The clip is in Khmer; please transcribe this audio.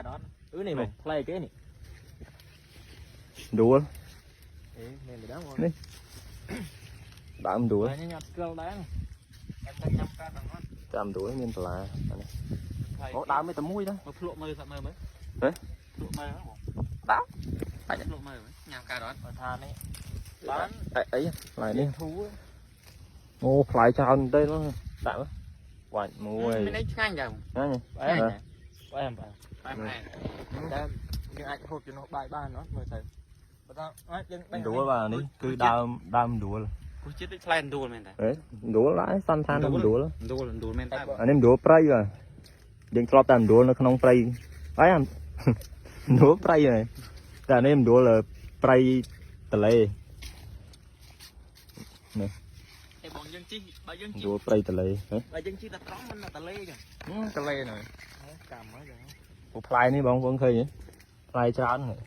កើតអត់អឺនេះបងផ្លែគេនេះ ដួល អេមានម្ដងបង នេះដើមដួល តែញ៉ាំស្គាល់ដែរតែតែញ៉ាំកើតដល់អត់ ដើមដួលមានបន្លាអានេះអូដើមមានតែមួយដែរ មកភ្លក់មើលសាក់មើលមើល ហ៎ ភ្លក់មើលហ៎បង ដើម ភ្លក់មើលញ៉ាំកើតអត់ បើថានេះបាន អីអីផ្លែនេះ ធូ អូផ្លែច្រើនទេនោះដាក់មកវាច់មួយ មានអីឆ្ងាញ់ដែរ ហ្នឹង ផ្អែមផ្អែមផ្អែម ផ្អែមផ្អែម តែយើងអាចហូបជំនួសបាយបានអត់មើលទៅបើថាអាចយើង ដួលបាទនេះគឺដើមដើមដួល គោះជាតិដូចផ្លែដួលមែនតា ហេដួលដែរសន្តានដើមដួល ដួលដួលមែនតា អានេះដួលព្រៃបាទយើងធ្លាប់តែដួលនៅក្នុងព្រៃហើយអាដួលព្រៃហើយតែអានេះដួលព្រៃតលេ ឯបងយើងជីបើយើងជី ដួលព្រៃតលេហ៎ បើយើងជីតែត្រង់មិនតលេចឹង តលេហ្នឹង កម្មហ្នឹងចឹង ពូផ្លែនេះបងប្អូនឃើញទេផ្លែច្រើនហ្នឹង